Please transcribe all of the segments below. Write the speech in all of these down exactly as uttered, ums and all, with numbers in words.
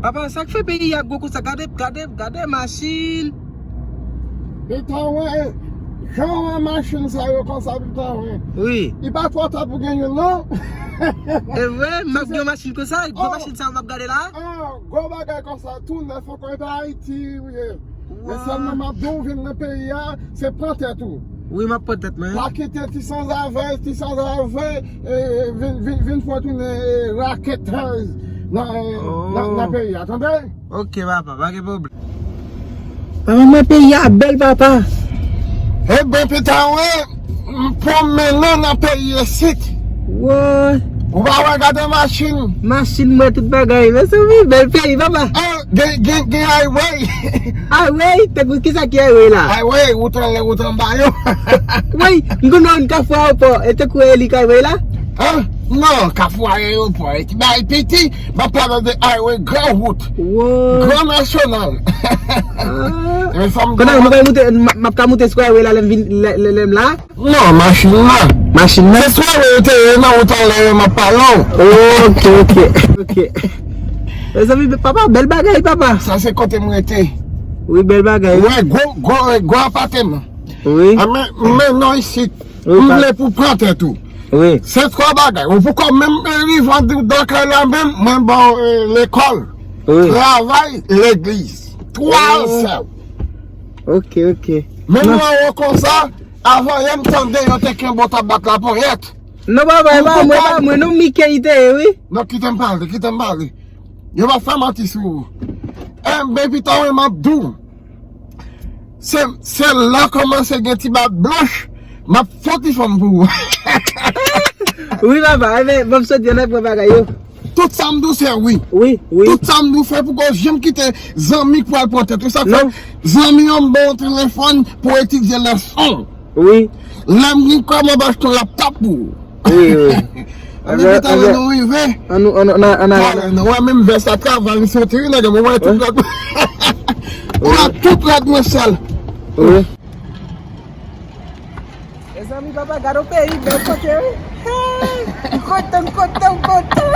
Papa, sa k fè peyi a gwo konsa? Gade, gade, gade machin. Pita wen, jan wè machin sa yo konsa, pita wen. Wi. Li pa twò ta pou gen youn, non? E vre, m ap gen yon machin konsa, gwo machin sa yo m ap gade la. Ah, gwo bagay konsa, tou nèf ankò, e pa Ayiti ou ye. Men sèlman m ap di w, vin nan peyi a, se pran tèt ou. Wi, m ap pran tèt mwen. Pa kite ti sanzave, ti sanzave, e, vin, vin, vin fè w tounen, e, raketèz nan, e, nan, nan peyi a, tande? Ok, papa, pa gen pwoblèm. Papa, men peyi a bèl, papa. Ebyen, pita wen, m pwonmennen nan peyi isit. Woy. Ou pa wè, gade machin. Machin, mwen, tout bagay. Mezanmi, bèl peyi, papa. Ah, gen, gen, gen highway. Highway? Tankou kisa ki highway la? Highway, wout anlè, wout anba yo. Woy, m konn wè yon kafou ayewopò. E tankou e li k highway la? Hein? Non, kafou ayewopò. E ti bagay piti, m ap pale de highway, gran wout. Woy. Gran nasyonal. Ah. Men fò m konnen, m pral moute, m, m ap ka moute sou highway la lè m vin, lè, lè, lè m la? Non, machin nan. Machin nan? Se swa yo te ye nan wout anlè yo m ap pale w. Ok, ok, ok. Mezanmi, papa, bèl bagay, papa. Sa se kote m rete. Wi, bèl bagay. Ou wè, gwo, gwo, gwo apateman. Wi. Ah, men, men non, isit, wi, m vle pou pran tèt ou. Wi. Se twa bagay. Ou poko menm rive anndan kay la menm, mwen ba w, eh, lekòl, wi, travay, legliz. Twa sèl. Ok, ok. Men non, mwen wè konsa, avan yè m tande yo te kenbe w t ap bat laponyèt. Non, papa, e pa mwen, e pa mwen, non, Mickey te ye, wi. Non, kite m pale, kite m pale. Yo pa fè manti sou ou. Enben, pita wen m ap di w. Se, se la kòmanse gen ti bab blanch, m ap fè yon ti fanm pou ou. Wi, papa, enben, ban m soti, ann al pran bagay yo. Tout sa m di w se wi. Wi, wi. Tout sa m di w fè pou kòz janm kite zanmi k pral pran tèt ou. Sa k fè zanmi an m ba w telefòn pou etidye leson. Wi. Lè m gen kòb m ap achte yon laptop pou ou. Wi, wi. Ann, ann, ann, nou rive. Ann, ann, ann, ann, ann. Talè, nou wè menm vès la travay, m soti wi, nèg, mwen wè tout rad. Ou wè tout rad mwen sèl. Wi. Mezanmi, papa, gade yon peyi, bèl kote, wi. Hey! M kontan, m kontan, m kontan.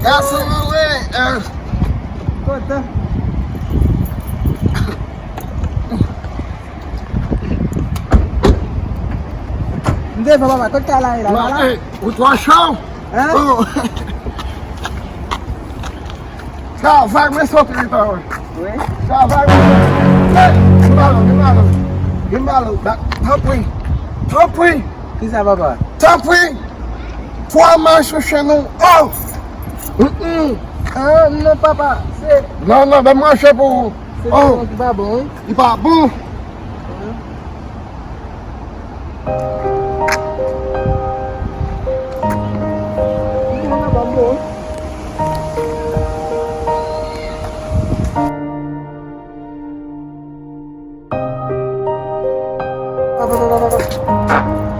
Gason mwen, wi, eh. M kontan. M devan, papa, kot kay la ye la, la, la? Eh, ou twò cho? Hein? Oh. Travay mwen soti li pa wè. Wi. Travay mwen soti. Hey, gen balon, gen balon. Gen balon. Ba, tanpri. Tanpri. Kisa, papa? Tanpri. Twa mach sou chenn ou. Oh! Mm-mm. Ah, non, papa. Se... Non, non, ban m mache pou ou. Se... Oh! Li pa bon, wi. Li pa bon.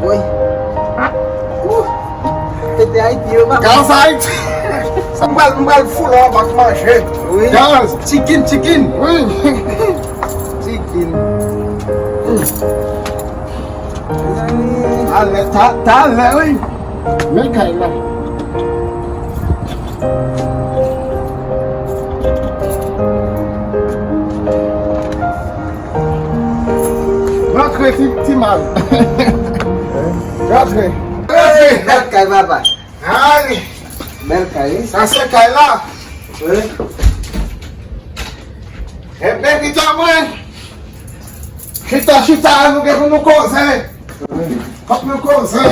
Woy. Ou. Tete Ayiti yo, papa. Gaz Ayiti. Sa m pral, m pral foule anba k manje. Wi. Gaz. Chicken, chicken. Wi. Chicken. Mezanmi. Talè, ta, talè, wi. Men kay la. Rantre, ti, ti mal. Rantre. Hey, bèl kay, papa. Ay. Bèl kay, wi. Sa se kay la. Wi. Enben, pita mwen. Chita, chita, nou gen pou nou koze. Fòk nou koze.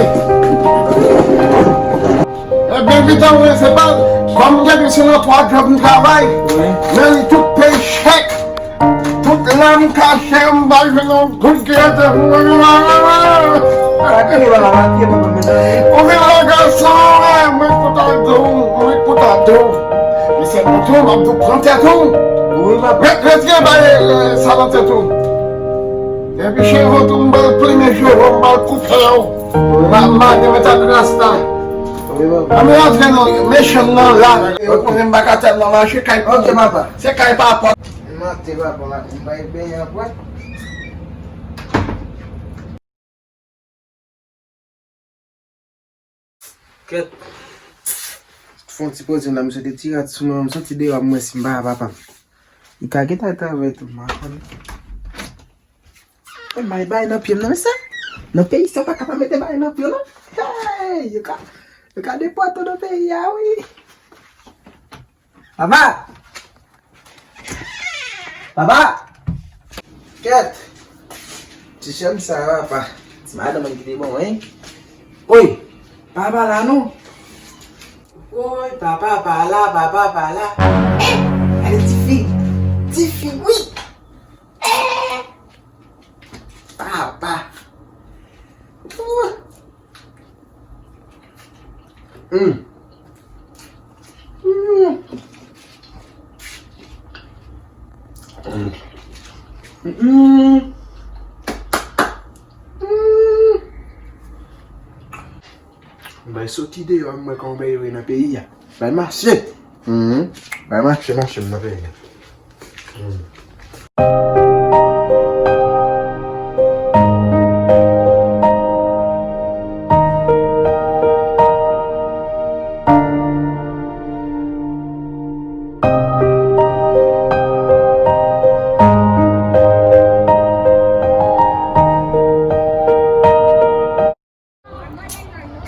Enben, pita mwen, se pa, kòm m gen misyon nan twa djòb m travay, wi, men li tout peye chèk. Tout Lè m kache, m pa jwenn yon goud ki rete pou mwen. Ou gen lè gason, mwen pou ta di w, mwen pou ta di w. Mesye, mwen tou, m ap di w pran tèt ou. Ret, retire bay, eh, sa nan tèt ou. Epi cheve w tou, m pral plimen cheve w, m pral koupe w. M ap mande mwen ta rasta. Ann rantre nan mechan nan la. Yo konnen m pa ka tèt nan mache kay. Ok, papa. Se kay papa. Mante papa, m bay benyen apre. Kèt. Fè yon ti poze la, m soti ti rad sou mwen, m soti deyò, m wè si m pa wè papa m. Li ka gentan travay tou, m pa konnen. Mwen bay bay nan pye m nan, mesye. Nan peyi sa, w pa ka pa mete bay nan pye w, non. Hey, yo ka, yo ka depòte w nan peyi a, wi. Papa! Papa! Kèt! Ti chèn sa, papa. Ti madanm mwen ki te bon, wi. Oy! Papa la, non? Oy, papa pa la, papa pa la. Eh! Gade tifi! Tifi, wi! Eh! Papa! Ouh! Mm. Mm. Mm. Mm. Mm. Bay soti deyò, m wè kòman bagay yo ye nan peyi a. Bay mache. Mhm. Bay mache, mache m nan peyi a. Mhm.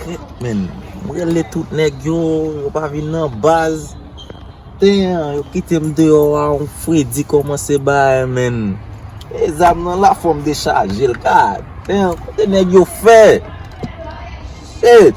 Kèt, men, m rele tout nèg yo, yo pa vin nan baz. Damn, yo kite m deyò a, yon fredi kòmanse bay, men. E zam nan la, fò m dechaje l, God damn, kote nèg yo fè? Shit!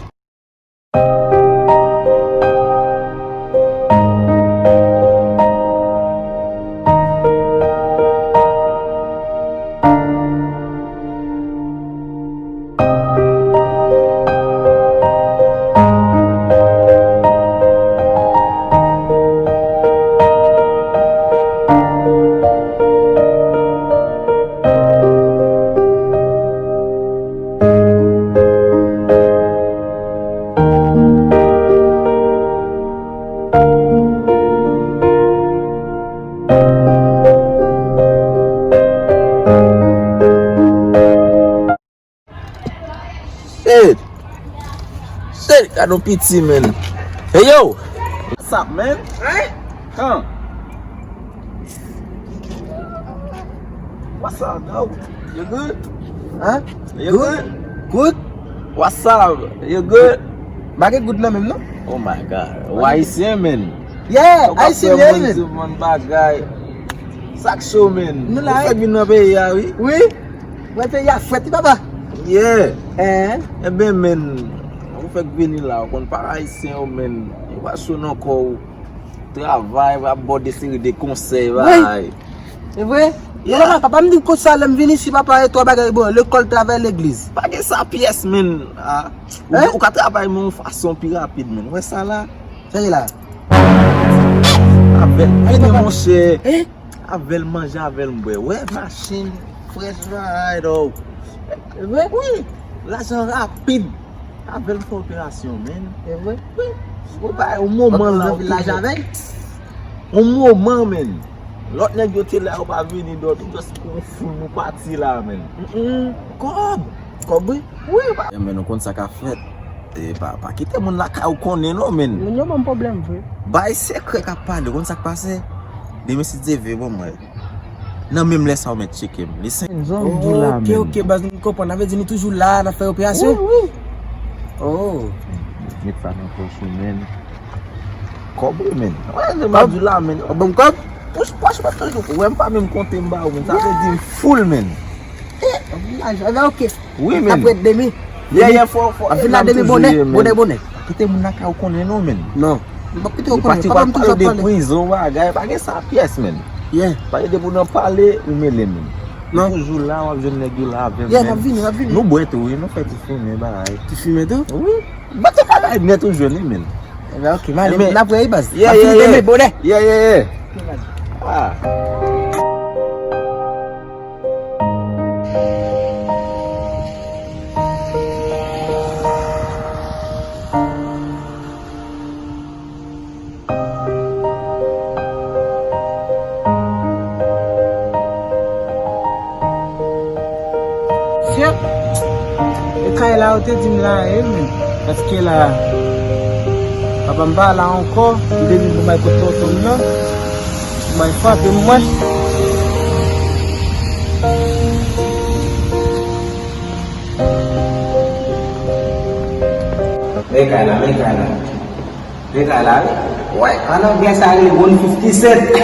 Shit! Shit! Gade yon piti, men. Hey, yo! What's up, man? Hein? Huh? What's up, dog? You good? Huh? You good? Good? What's up? You good? M pa gen good nan men m, non. Oh my God. Ou ayisyen, men. Yeah, ayisyen, yeah, men. Ou ka fè moun di moun bagay. Sa k cho, men. Nou la, ou fèk vin nan peyi a, wi. Wi. Mwen peyi a frèt, wi, papa. Yeah. Eh. Enben, men, ou fèk vini la, ou konn pa ayisyen yo, men. Yo pa cho nan kò w. Travay, ap ba w de seri de konsèy, bagay. E vre? Yeah. Non, papa, papa m di m konsa, lè m vin isi, papa, e twa bagay, bon, lekòl, travay, legliz. Pa gen sa pyès, men. Ah. Ou, hein? Ou ka travay, men yon fason pi rapid, men. Ou wè sa la? Sa ye la? Avèl, vini, monchè. Hein? Avèl manje, avèl m bwè. Wè machin, fresh ride, oh. E vre? Wi, lajan rapid. Avèl m fè operasyon, men. E vre? Wi. Ou bay yon moman la, ou lajan avèl? Yon moman, men. Lòt nèg yo te la, yo pa vini dòt, ou just pran foul, nou pati la, men. Mm-mm. Kòb! Kòb, wi. Wi, pa. Enben, nou konn sa k ap fèt. E pa, pa kite moun lakay ou konnen non, men. Moun yo ban m pwoblèm vre. Bay sekrè k ap pale, ou konn sa k pase? Demen si Dye vle, bon, mwen. Nan menm lè sa ou mèt tcheke m. Li senk. Jan m di w la, men. Ok, ok, baz, m konprann. Sa vle di nou toujou la, n ap fè operasyon? Wi, wi. Oh. Met sa nan pòch ou, men. Kòb, wi, men. Wè, m ap di w la, men. Ou ban m kòb? Pòch, pòch, pòch, toujou. Wè, m pa menm konte m ba ou, men. Sa vle di m full, men. Eh, anpil lajan. Enben, ok. Wi, men. Apre demen. Yeah, yeah, fò, fò. Ap vin la demen bonè, bonè, bonè. Kite moun lakay ou konnen non, men. Non. M p ap kite yo konnen. Papa m toujou ap pale. Prizon, bagay, pa gen sa pyès, men. Yeah. Paske depi w nan pale, ou mele, men. Non. Toujou la, w ap jwenn nèg yo la avè m, Yeah, men. M ap vini, m ap vini. Nou bwè tou, wi, nou fè ti fimen, bagay. Ti fimen tou? Wi. Mwen te ka bay nèt ou jwenn li, men. Ebyen, ok, m ale, Ebyen, n ap wè, wi, baz. Yeah, M ap yeah, fini yeah. demen, bonè. Yeah, yeah, yeah. Ah. Fyèp! E kay la, yo te di m la, e men. Paske la, papa m pa la ankò, m te vin pou bay kout tonton m nan. Bay frape m, mwen. Men kay la, men kay la. Men kay la, wi. Wè, an anglè sa rele one fifty cent.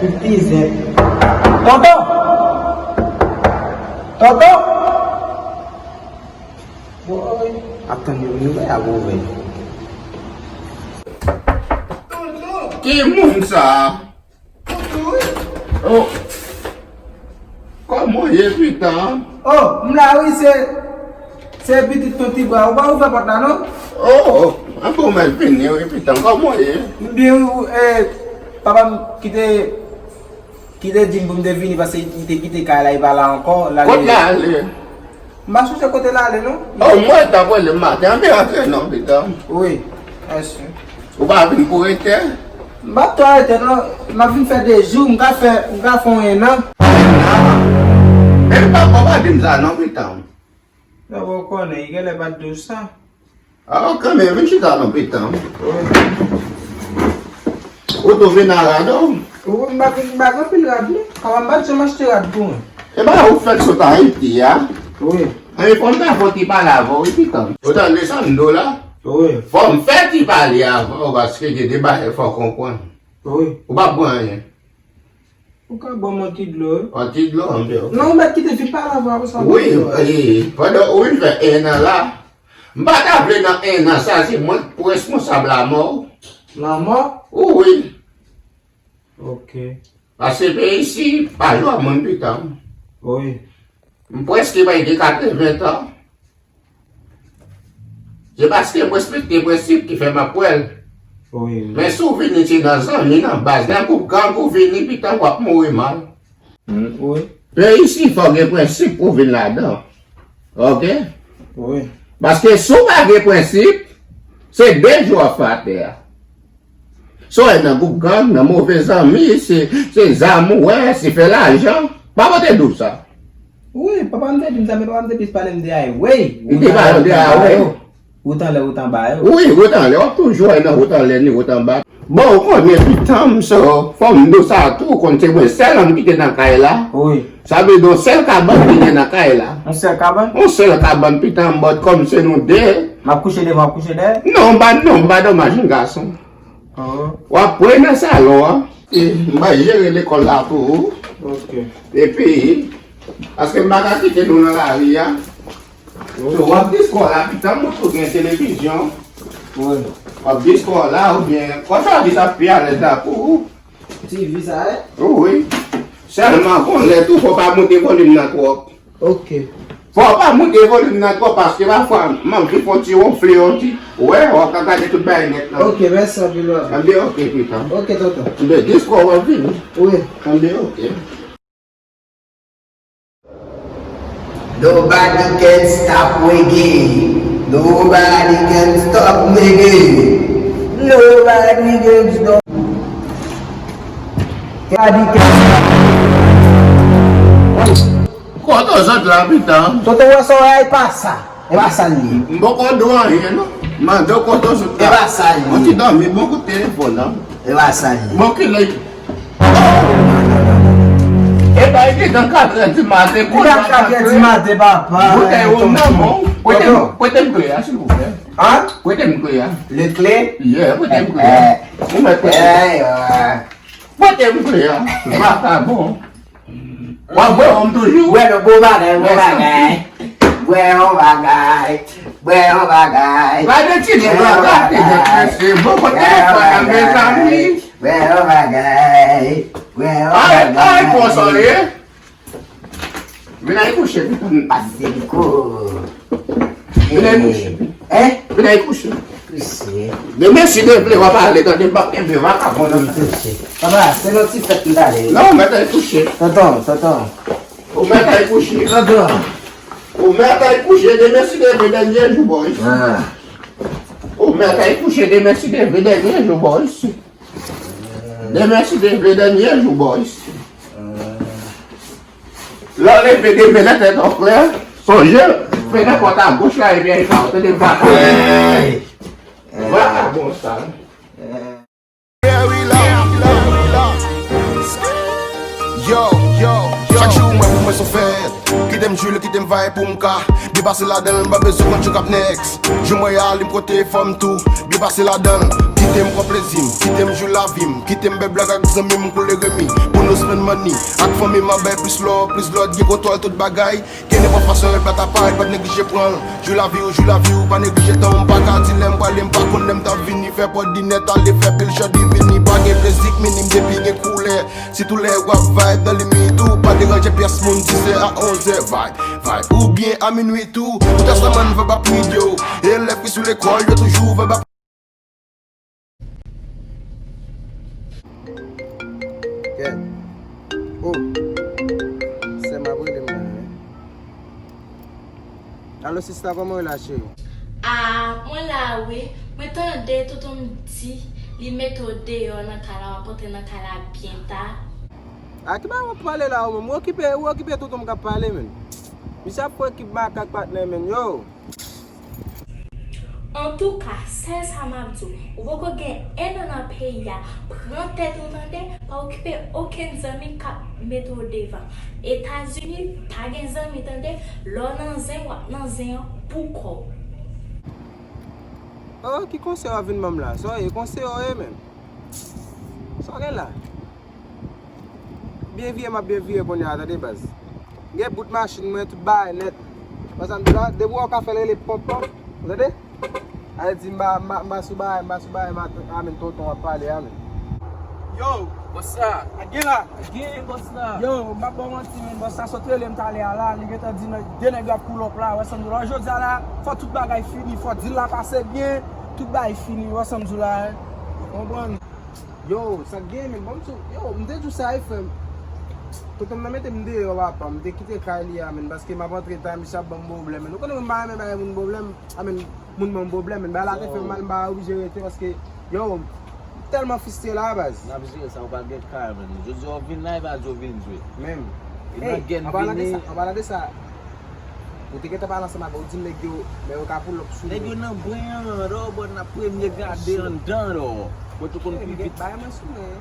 Fifty cent. Tonton! Tonton! Woy, ap tann yo vini, wè, ap ouvè. Ki moun sa? Oh. Kòman w ye, pitan? Oh, m la wi, se, se pitit Ton Tibwa. Ou pa ouvè pòt la, non? Oh, an bon, mwen vini wi, pitan. Kòman w ye? M byen wi, eh, papa m kite, kite di m pou m te vini, paske li te kite kay la, li pa la ankò. Kot l ale? M pa sonje kote l ale, non. Oh, mwen t ap rele m maten an, te rantre non, pitan. Wi, mèsi. Ou pa vin pou rete? M pa t twò rete, non. M ap vin fè de jou, m ka fè, m ka fè yon ennan. Ennan? Men m pa, ou pa di m sa, non, pitan. Non, ou konnen, li genlè pa t di w sa. Ah, ok, men vin chita non, pitan. Ou tou vin a rad ou? Ou, m pa gen, m pa gen anpil rad, non. Kòman m pa t janm achte rad pou mwen? E ba ou fèt sot Ayiti a? Wi. E fò m ta fè ti pale avè w, wi, pitan. Ou tande sa m di w la? Wi. Fò m fè ti pale avè w, paske gen de bagay fò w konprann. Wi. Ou pa pran anyen. Ou ka ban m yon ti dlo, wi. Yon ti dlo, anpil. Non, ou mèt kite fi pale avè w sa. Wi, e, pandan ou vin fè ennan la, m pa ta vle nan ennan sa, se mwen k pou responsab lanmò w. Lanmò? Wi. Ok. Paske peyi isi pa jwa moun, pitan. Wi. M prèske bay gen katreven tan. Se paske m respekte prensip ki fè m ap wè l. Wi. Men si w vini se nan zanmi, nan baz, nan gwoup gang ou vini, pitan w ap mouri mal. Mm, wi. Peyi isi fò gen prensip pou w vin ladan. Ok? Wi. Paske si w pa gen prensip, se de jou w ap fè atè a. Si w nan gwoup gang, nan move zanmi, se, se zam ou wè, se fè lajan. Papa w te di w sa? Wi, papa m te di m sa, men papa m te plis pale m de highway. Li te pale w de highway? Wout anlè, wout anba yo. Wi, wout anlè. W ap toujou wè nan wout anlè ni wout anba. Bon, ou konnen pitan m, so, fò m di w sa tou, ou konn se mwen sèl nonm ki te nan kay la. Wi. Sa vle di yon sèl kabann ki gen nan kay la. Yon sèl kabann? Yon sèl kabann, pitan m, but kòm se nou de. M ap kouche devan, w ap kouche dèyè? Non, m pa, non, m pa dòmi ak jenn gason. Oh. W ap pre nan salon an. E, m bay jere lekòl la pou ou. Ok. Epi, paske m pa ka kite nou nan lari a. Oh. So, w ap diskò la, pitan m, ou tou gen televizyon. Wi. W ap diskò la, oubyen, konsa li t ap pi alèz la pou ou. Ti vi sa, e? Wi. Sèlman, gon lè tou, fò w pa moute volim nan twòp. Ok. Fò w pa moute volim nan twòp paske pafwa m anvi fè yon ti wonfle yon ti. Wè, w ap ka gade tout bagay nèt lan. Ok, mèsi anpil, papa. Anben, ok, pitan. Ok, tonton. Anben, diskò w ap vini. Wi. Anben, ok. Nobody can stop reggae. Nobody can stop reggae. Nobody can stop. Nobody can stop. Kote w sot la, pitan? Toto wè sa w wè a, e pa sa. E pa sa l ye. M poko di w anyen, non. Mande w kote w sot la. E pa sa l ye. Yon ti dòmi, bon kout telefòn nan. E pa sa l ye. Bon, kilè? E pa gentan katrè di maten, li pa katrè di maten, papa. Boutèy wonm nan men w. Prete m, prete m kle a, silvouplè. Hein? Prete m kle a. Le kle? Yeah, prete m kle a. Eh, eh. Ou mèt prete. Eh, eh. Prete m kle a. Vakabon. W ap bwè wonm toujou? Bwè non, bon bagay, bon bagay. Bwè yon bagay. Bwè yon bagay. Gade ti nèg la, gade nèg mesye. Bon, kote telefòn nan, mezanmi? Wè yon bagay, wè yon bagay. Ay, ay, konsa ye. Vin al kouche, vin al kouche. Vin al kouche. Hein? Vin al kouche. Kouche. Demen si Dye vle, w ap ale, tande, m p ap kenbe vakabon nan. Kouche. Papa, se nan ti fèt m t ale. Non, mèt al kouche. Tonton, tonton. Ou mèt al kouche. Tonton. Ou mèt al kouche, demen si Dye vle, dènye jou, boy. Ah. Ou mèt al kouche, demen si Dye vle, dènye jou, boy. Demen si Dye vle, dènye jou, boy. Lè w leve demen nan tèt an klè, sonje, fè nenpòt agoch la epi al pa w tande, vakabon. Vakabon sa. Yo, yo, yo. Chak jou mwen pou mwen se yon fèt. Kite m jwi l, kite m vibe pou m ka byen pase ladan l. M pa bezwen konn jou k ap next. Jou mwen a li m kote fò m tou byen pase ladan l. Kite m pran plezi m, kite m jwi lavi m, kite m bèl blag ak zanmi m, koule remi pou nou spend money. Ak fanmi m ap bay plis love, plis lòd, gen kontwòl tout bagay. Gen nenpòt fason yo pa ta parèt, pa t neglije pran l. Jwi lavi w, jwi lavi w, pa neglije tan w. M pa ka di lè m prale, m pa konn lè m t ap vini. Fè pòt dinè, t ale fè pil chòdi vini. Pa gen plezi k minim depi gen koulè. Sitou lè w ap vibe nan limit ou, pa deranje pyès moun, disè a onzè. Vibe, vibe, oubyen a minui tou. Ou ta sa man vibe ap video. Elèv ki sou lekòl, yo toujou vibe ap Kè. Oh. Sè m ap rele m la, wi. Alo, sista, kòman w ye la, cheri? Ah, mwen la, wi. Mwen tande tonton m di li mete w deyò nan kay la, w ap antre nan kay la byen ta. Ah, ki bagay w ap pale la, ou menm? Ou okipe, ou okipe tonton m k ap pale, menn. Misye ap fè ekip makak patnè, menn. Yo! Antouka, sèl sa m ap di w, ou poko gen en an nan peyi a, pran tèt ou tande, pa okipe okenn zanmi k ap mete w devan. Etazini pa gen zanmi tande, lè w nan zen, w ap nan zen an pou kò w. Oh, ki konsèy w ap vin ban m la? Sa w ye, konsèy w ye menm? Sa w gen la? Byen vire, m ap byen vire kounye a, tande, baz. M gen bout machin mwen, tout bagay nèt. Wè sa m di la, depi w wè w ka fè l rele ponp lan, ou tande? Sa vle di m pa, m pa, m pa sou bagay, m pa sou bagay, m a, a menm tonton w ap pale a menm. Yo! Bòs la! Sa gen la? Sa gen, bòs la? Yo, m p ap ba w manti, menn, bòs la sot rele m talè a la, li gentan di nèg, de nèg yo ap pull up la, wè sa m di w la, jodi a la, fò tout bagay fini, fò deal la pase byen, tout bagay fini, wè sa m di w la, ou konprann? Yo, sa k gen, menn? Bon, m sou, yo, m te di w sa, wi, frè m. Tonton m nan mete m deyò, papa. M te kite kay li a, menn, paske m ap antre ta, misye ap ban m pwoblèm, menn. Ou konnen mwen pa renmen bay moun pwoblèm, a, menn, moun ban m pwoblèm, menn. Bagay la te fè m mal, m pa oblije rete, paske, yo, m tèlman fristre la, baz. N ap jere sa, ou pa gen kay, menn. Jodi a w vin la, e pa di w vin jwe. Menm. E nan gè n vini. An palan de sa, an palan de sa, ou te gentan pale ansanm avè w, ou di nèg yo, lè yo ka pull up sou nou. Nèg yo nan bren an, dò, bò, n ap premye gade anndan, dò. Bò, tou konn pi vit. Bay mwen sou mwen.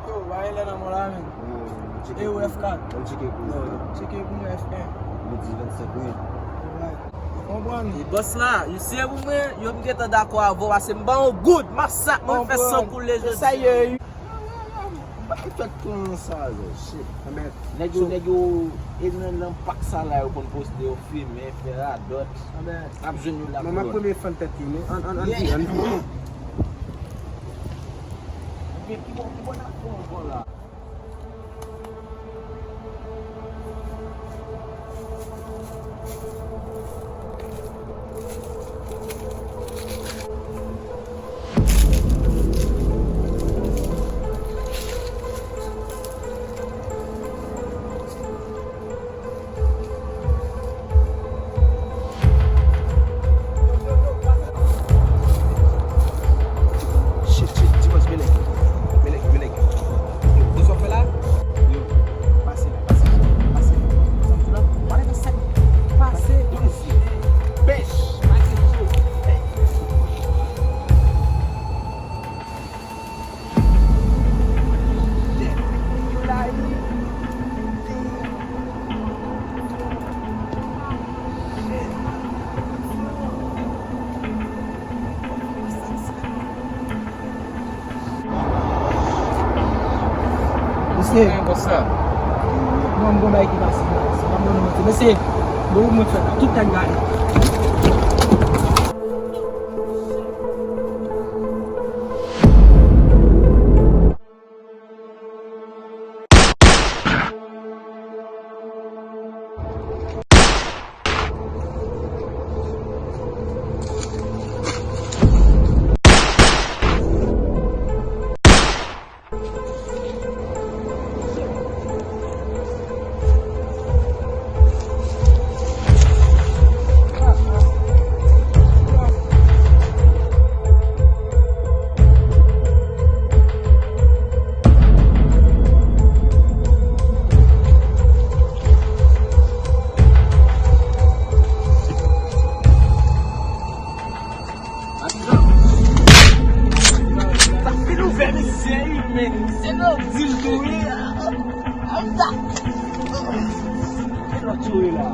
Yo, bay lè nan mwen la, menm. E ou F kat? Mwen tcheke pou mwen. Tcheke pou mwen F K. Midi vennsenk minit. Alright. Ou konprann? E bòs la, you see pou mwen, yo m gentan dakò avè w, pase m ba w goud, masak, mwen fè san koule jodi. Sa ye. Ki fèt konsa, yo, shit. Nèg yo, nèg yo, e nan, nan pak sa la, yo konn poste, yo fimen, fè radòt. N ap jwenn yo la. Mwen, mwen premye fan tèt li, non? An, an, an, an. Ki bò, ki bò n ap fè ankò la? Shit, shit, Dimanch, men nèg yo. Men nèg yo, men nèg yo. Yo, kosa w fè la? Yo, pase la, pase la, pase la. Sa m di la, whatever sa, pase. Pase. Pèch. Pase. Mesye. Hey, what's up? Bon, m gon bagay ki pase la. Se pa mwen mwen. Mesye, bon, mwen fè tout tan gade. Tou ye la.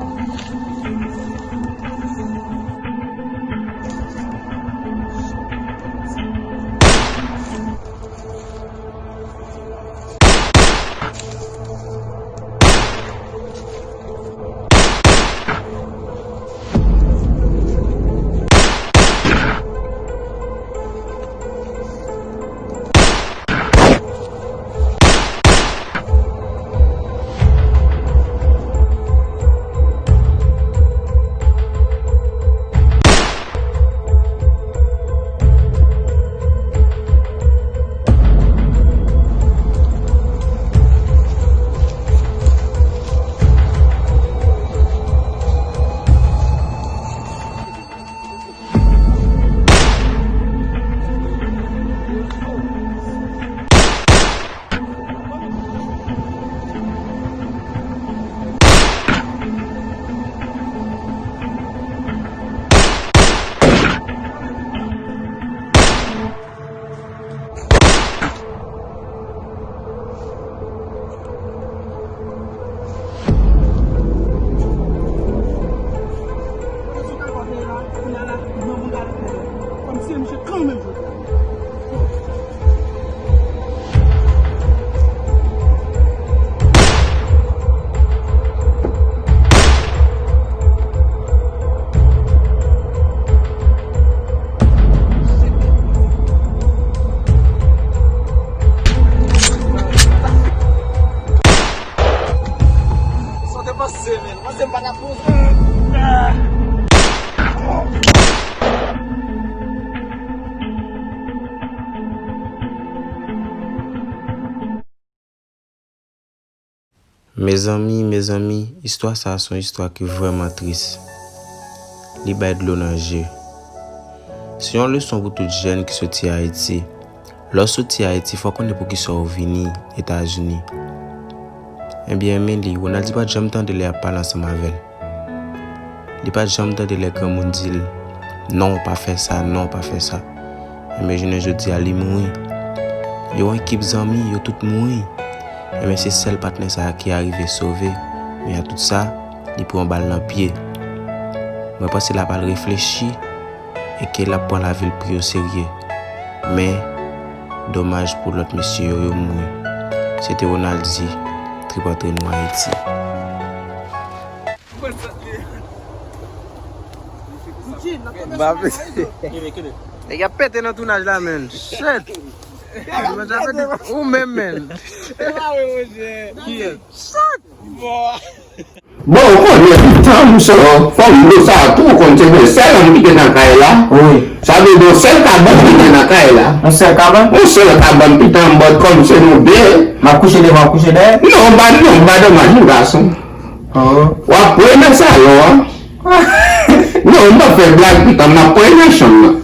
Sa w te panse, men? Panse m pa t ap poze. Mezanmi, mezanmi, istwa sa a se yon istwa ki vrèman tris. Li bay dlo nan je. Se yon leson pou tout jèn ki soti Ayiti. Lè w soti Ayiti, fò w konnen poukisa w vini Etazini. Ebyen, men li, Ronald, li pa t janm tande lè y ap pale ansanm avè l. Li pa t janm tande lè granmoun di l, "Non, pa fè sa, non, pa fè sa." Enben, jounen jodi a, li mouri. Yon ekip zanmi, yo tout mouri. Enben, se sèl patnè sa a ki arive sove. Men a tout sa, li pran bal nan pye. Mwen panse l ap al reflechi e ke l ap pran lavi l pi o serye. Men, domaj pou lòt mesye yo, yo mouri. Se te Ronaldi, Trip Antre Nou Ayiti. Nèg ap pete nan tounaj la, menn. Shit. Tounaj la pete. Ou menm, menn. Shit. Bon, ou konnen pitanm, so, fanm dlo sa a tou, ou konn se mwen sèl ki te nan kay la. Wi. Sa vle di yon sèl kabann ki te nan kay la. Yon sèl kabann? Yon sèl kabann pitanm, but kòm se nou de. M ap kouche devan, w ap kouche dèyè? Non, m pa, non, m pa domaj, m gason. Oh. W ap pran nan salon an. Non, m pa fè blag, pitanm, m ap pran nan chanm nan.